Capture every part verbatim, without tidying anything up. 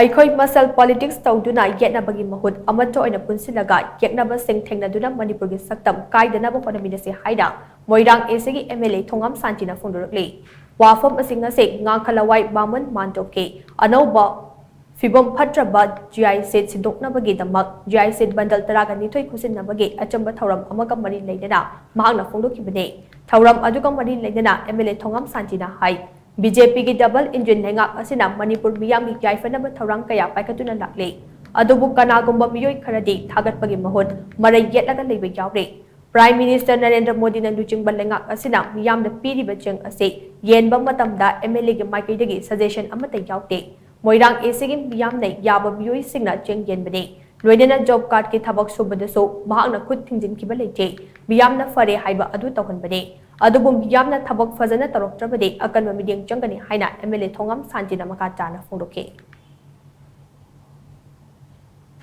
ꯑꯩꯈꯣꯏ ꯃꯁꯦꯜ ꯄꯣꯂꯤꯇꯤꯛꯁ ꯇꯧꯗꯨꯅ ꯌꯦꯠꯅꯕꯒꯤ ꯃꯍꯨꯠ ꯑꯃꯠꯇ ꯑꯣꯏꯅ ꯄꯨꯟꯁꯤꯜꯂꯒ ꯌꯦꯛꯅꯕꯁꯤꯡ ꯊꯦꯡꯅꯗꯨꯅ ꯃꯅꯤꯄꯨꯔꯒꯤ ꯁꯛꯇꯝ ꯀꯥꯏꯗꯅꯕ ꯍꯣꯠꯅꯃꯤꯟꯅꯁꯤ ꯍꯥꯏꯅ ꯃꯣꯏꯔꯥꯡ ꯑꯦꯁꯤꯒꯤ ꯑꯦꯝ ꯑꯦꯜ ꯑꯦ ꯊꯣꯉꯥꯝ ꯁꯥꯟꯇꯤꯅ ꯐꯣꯡꯗꯣꯔꯛꯂꯤ꯫ ꯋꯥꯐꯝ ꯑꯁꯤꯡ ꯑꯁꯤ ꯉꯥꯡꯈꯂꯋꯥꯏ ꯕꯥꯃꯟ ꯃꯥꯟꯗꯣꯞꯀꯤ ꯑꯅꯧꯕ ꯐꯤꯕꯝ ꯐꯠꯇ꯭ꯔꯕ ꯖꯤ ꯑꯥꯏ ꯁꯦꯠ ꯁꯤꯟꯗꯣꯛꯅꯕꯒꯤꯗꯃꯛ ꯖꯤ ꯑꯥꯏ ꯁꯦꯠ ꯕꯟꯗꯜ ꯇꯔꯥꯒ ꯅꯤꯊꯣꯏ ꯈꯨꯠꯁꯤꯟꯅꯕꯒꯤ ꯑꯆꯝꯕ ꯊꯧꯔꯝ ꯑꯃꯒ ꯃꯔꯤ ꯂꯩꯅꯅ ꯃꯍꯥꯛꯅ ꯐꯣꯡꯗꯣꯛꯈꯤꯕꯅꯤ꯫ ꯊꯧꯔꯝ ꯑꯗꯨꯒ ꯃꯔꯤ ꯂꯩꯅꯅ ꯑꯦꯝ ꯑꯦꯜ ꯑꯦ ꯊꯣꯉꯥꯝ ꯁꯥꯟꯇꯤꯅ ꯍꯥꯏ, ꯕꯤ ꯖꯦ ꯄꯤꯒꯤ ꯗꯕꯜ ꯏꯟꯖꯤꯟ ꯂꯩꯉꯥꯛ ꯑꯁꯤꯅ ꯃꯅꯤꯄꯨꯔ ꯃꯤꯌꯥꯝꯒꯤ ꯌꯥꯏꯐꯅꯕ ꯊꯧꯔꯥꯡ ꯀꯌꯥ ꯄꯥꯏꯈꯠꯇꯨꯅ ꯂꯥꯛꯂꯤ꯫ ꯑꯗꯨꯕꯨ ꯀꯅꯥꯒꯨꯝꯕ ꯃꯤꯑꯣꯏ ꯈꯔꯗꯤ ꯊꯥꯒꯠꯄꯒꯤ ꯃꯍꯨꯠ ꯃꯔꯩ ꯌꯦꯠꯂꯒ ꯂꯩꯕ ꯌꯥꯎꯔꯤ꯫ ꯄ꯭ꯔꯥꯏꯝ ꯃꯤꯅꯤꯁꯇꯔ ꯅꯔꯦꯟꯗ꯭ꯔ ꯃꯣꯗꯤꯅ ꯂꯨꯆꯤꯡꯕ ꯂꯩꯉꯥꯛ ꯑꯁꯤꯅ ꯃꯤꯌꯥꯝꯗ ꯄꯤꯔꯤꯕ ꯆꯦꯡ ꯑꯁꯤ ꯌꯦꯟꯕ ꯃꯇꯝꯗ ꯑꯦꯝ ꯑꯦꯜ ꯑꯦꯒꯤ ꯃꯥꯏꯀꯩꯗꯒꯤ ꯁꯖꯦꯁꯟ ꯑꯃꯠꯇ ꯌꯥꯎꯗꯦ꯫ ꯃꯣꯏꯔꯥꯡ ꯑꯦꯁꯤꯒꯤ ꯃꯤꯌꯥꯝꯅ ꯌꯥꯕ ꯃꯤꯑꯣꯏꯁꯤꯡꯅ ꯆꯦꯡ ꯌꯦꯟꯕꯅꯤ꯫ ꯂꯣꯏꯅꯅ ꯖꯣꯕ ꯀꯥꯔꯗꯀꯤ ꯊꯕꯛ ꯁꯨꯕꯗꯁꯨ ꯃꯍꯥꯛꯅ ꯈꯨꯠ ꯊꯤꯡꯖꯤꯟꯈꯤꯕ ꯂꯩꯇꯦ꯫ ꯃꯤꯌꯥꯝꯅ ꯐꯔꯦ ꯍꯥꯏꯕ ꯑꯗꯨ ꯇꯧꯍꯟꯕꯅꯤ꯫ ꯑꯗꯨꯕꯨ ꯃꯤꯌꯥꯝꯅ ꯊꯕꯛ ꯐꯖꯅ ꯇꯧꯔꯛꯇ꯭ꯔꯕꯗꯤ ꯑꯀꯟꯕ ꯃꯤꯠꯌꯦꯡ ꯆꯪꯒꯅꯤ ꯍꯥꯏꯅ ꯑꯦꯝ ꯑꯦꯜ ꯑꯦ ꯊꯣꯉꯥꯝ ꯁꯥꯟꯇꯤꯅ ꯃꯈꯥ ꯇꯥꯅ ꯐꯣꯡꯗꯣꯛꯈꯤ꯫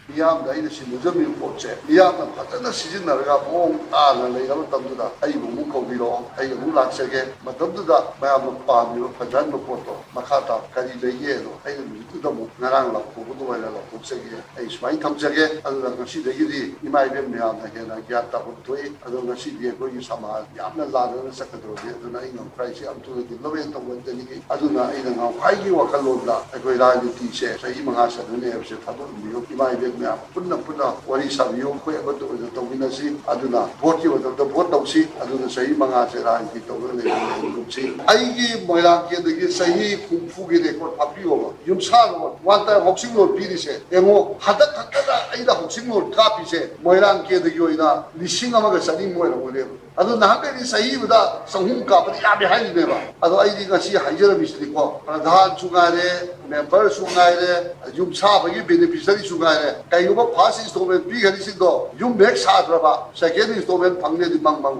ꯃꯤꯌꯥꯝꯗ ꯑꯩꯅ ꯁꯤꯟꯅꯖꯔꯝꯃꯤꯕ ꯄꯣꯠꯁꯦ ꯃꯤꯌꯥꯝꯅ ꯐꯖꯅ ꯁꯤꯖꯤꯟꯅꯔꯒ ꯃꯑꯣꯡ ꯇꯥꯅ ꯂꯩꯔꯕ ꯃꯇꯝꯗꯨꯗ ꯑꯩꯕꯨ ꯑꯃꯨꯛ ꯀꯧꯕꯤꯔꯛꯑꯣ, ꯑꯩ ꯑꯃꯨꯛ ꯂꯥꯛꯆꯒꯦ꯫ ꯃꯇꯝꯗꯨꯗ ꯃꯌꯥꯝꯅ ꯄꯥꯝꯃꯤꯕ ꯐꯖꯍꯟꯕ ꯄꯣꯠꯇꯣ ꯃꯈꯥ ꯇꯥꯕ ꯀꯔꯤ ꯂꯩꯒꯦꯗꯣ ꯑꯩꯅ ꯅꯨꯃꯤꯠꯇꯨꯗ ꯑꯃꯨꯛ ꯉꯔꯥꯡ ꯂꯥꯎꯊꯣꯛꯄ ꯑꯗꯨꯃꯥꯏꯅ ꯂꯥꯎꯊꯣꯛꯆꯒꯦ꯫ ꯑꯩ ꯁꯨꯃꯥꯏꯅ ꯊꯝꯖꯒꯦ꯫ ꯑꯗꯨꯅ ꯉꯁꯤꯗꯒꯤꯗꯤ ꯏꯃꯥ ꯏꯕꯦꯟ ꯃꯌꯥꯝꯅ ꯍꯦꯟꯅ ꯒ꯭ꯌꯥꯟ ꯇꯥꯐꯝ ꯊꯣꯛꯏ꯫ ꯑꯗꯣ ꯉꯁꯤꯗꯤ ꯑꯩꯈꯣꯏꯒꯤ ꯁꯃꯥꯖ ꯌꯥꯝꯅ ꯂꯥꯟꯅꯅ ꯆꯠꯀꯗꯧꯔꯤ꯫ ꯑꯗꯨꯅ ꯑꯩ ꯉꯝꯈꯥꯏꯁꯦ ꯌꯥꯝ ꯊꯨꯅ ꯗꯤꯕ꯭ꯂꯞꯃꯦꯟ ꯇꯧꯕ ꯆꯠꯅꯤꯡꯉꯤ꯫ ꯑꯗꯨꯅ ꯑꯩꯅ ꯉꯝꯈꯥꯏꯒꯤ ꯋꯥꯈꯜꯂꯣꯟꯗ ꯑꯩꯈꯣꯏ ꯔꯥꯖꯅꯤꯇꯤꯁꯦ ꯆꯍꯤ ꯃꯉꯥ ꯆꯠꯅꯅꯤ ꯍꯥꯏꯕꯁꯦ ꯊꯥꯗꯣꯛꯍꯟꯕꯤꯌꯨ꯫ ꯏꯃꯥ ꯏꯕꯦꯟ ꯃꯌꯥꯝ ꯄꯨꯟꯅ ꯄꯨꯟꯅ ꯋꯥꯔꯤ ꯁꯥꯕꯤꯌꯨ꯫ ꯑꯩꯈꯣꯏ ꯑꯃꯠꯇ ꯑꯣꯏꯅ ꯇꯧꯃꯤꯟꯅꯁꯤ꯫ ꯑꯗꯨꯅ ꯚꯣꯠꯀꯤ ꯃꯇꯝꯗ ꯚꯣꯠ ꯇꯧꯁꯤ꯫ ꯑꯗꯨꯅ ꯆꯍꯤ ꯃꯉꯥꯁꯦ ꯔꯥꯖꯅꯤꯇꯤ ꯇꯧꯔꯒ ꯂꯩꯕ ꯁꯤ ꯑꯩꯒꯤ ꯃꯣꯏꯔꯥꯡ ꯀꯦꯟꯗ꯭ꯔꯒꯤ ꯆꯍꯤ ꯍꯨꯝꯐꯨꯒꯤ ꯔꯦꯀꯣꯔꯠ ꯐꯥꯕꯤꯌꯣꯕ꯫ ꯌꯨꯝꯁꯥ ꯂꯣꯟ, ꯋꯥꯟ ꯇꯥꯏꯝ ꯍꯥꯎꯁꯤꯡ ꯂꯣꯟ ꯄꯤꯔꯤꯁꯦ ꯌꯦꯡꯉꯣ꯫ ꯍꯟꯗꯛ ꯈꯛꯇꯗ ꯑꯩꯅ ꯍꯥꯎꯁꯤꯡ ꯂꯣꯟ ꯀꯥꯞꯄꯤꯁꯦ ꯃꯣꯏꯔꯥꯡ ꯀꯦꯟꯗ꯭ꯔꯒꯤ ꯑꯣꯏꯅ ꯂꯤꯁꯤꯡ ꯑꯃꯒ ꯆꯅꯤꯃꯨꯛ ꯑꯣꯏꯔꯝꯒꯅꯦꯕ꯫ ꯑꯗꯣ ꯅꯍꯥꯟꯈꯩꯗꯤ ꯆꯍꯤ ꯑꯃꯗ ꯆꯍꯨꯝ ꯀꯥꯞꯄꯗꯤ ꯌꯥꯝꯃꯦ ꯍꯥꯏꯔꯤꯅꯦꯕ꯫ ꯑꯗꯣ ꯑꯩꯗꯤ ꯉꯁꯤ ꯍꯥꯏꯖꯔꯝꯃꯤꯁꯤꯗꯤꯀꯣ, ꯄ꯭ꯔꯙꯥꯟꯁꯨ ꯉꯥꯏꯔꯦ, ꯃꯦꯝꯕꯔꯁꯨ ꯉꯥꯏꯔꯦ, ꯌꯨꯝ ꯁꯥꯕꯒꯤ ꯕꯦꯅꯤꯐꯤꯁꯔꯤꯁꯨ ꯉꯥꯏꯔꯦ, ꯀꯩꯒꯨꯝꯕ ꯐꯥꯔꯁ ꯏꯟꯁꯇꯣꯜꯃꯦꯟ ꯄꯤꯈ꯭ꯔꯤꯁꯤꯡꯗꯣ ꯌꯨꯝ ꯍꯦꯛ ꯁꯥꯗ꯭ꯔꯕ ꯁꯦꯀꯦꯟ ꯏꯟꯁꯇꯣꯜꯃꯦꯟ ꯐꯪꯅꯦꯗꯤ ꯃꯪ ꯃꯪ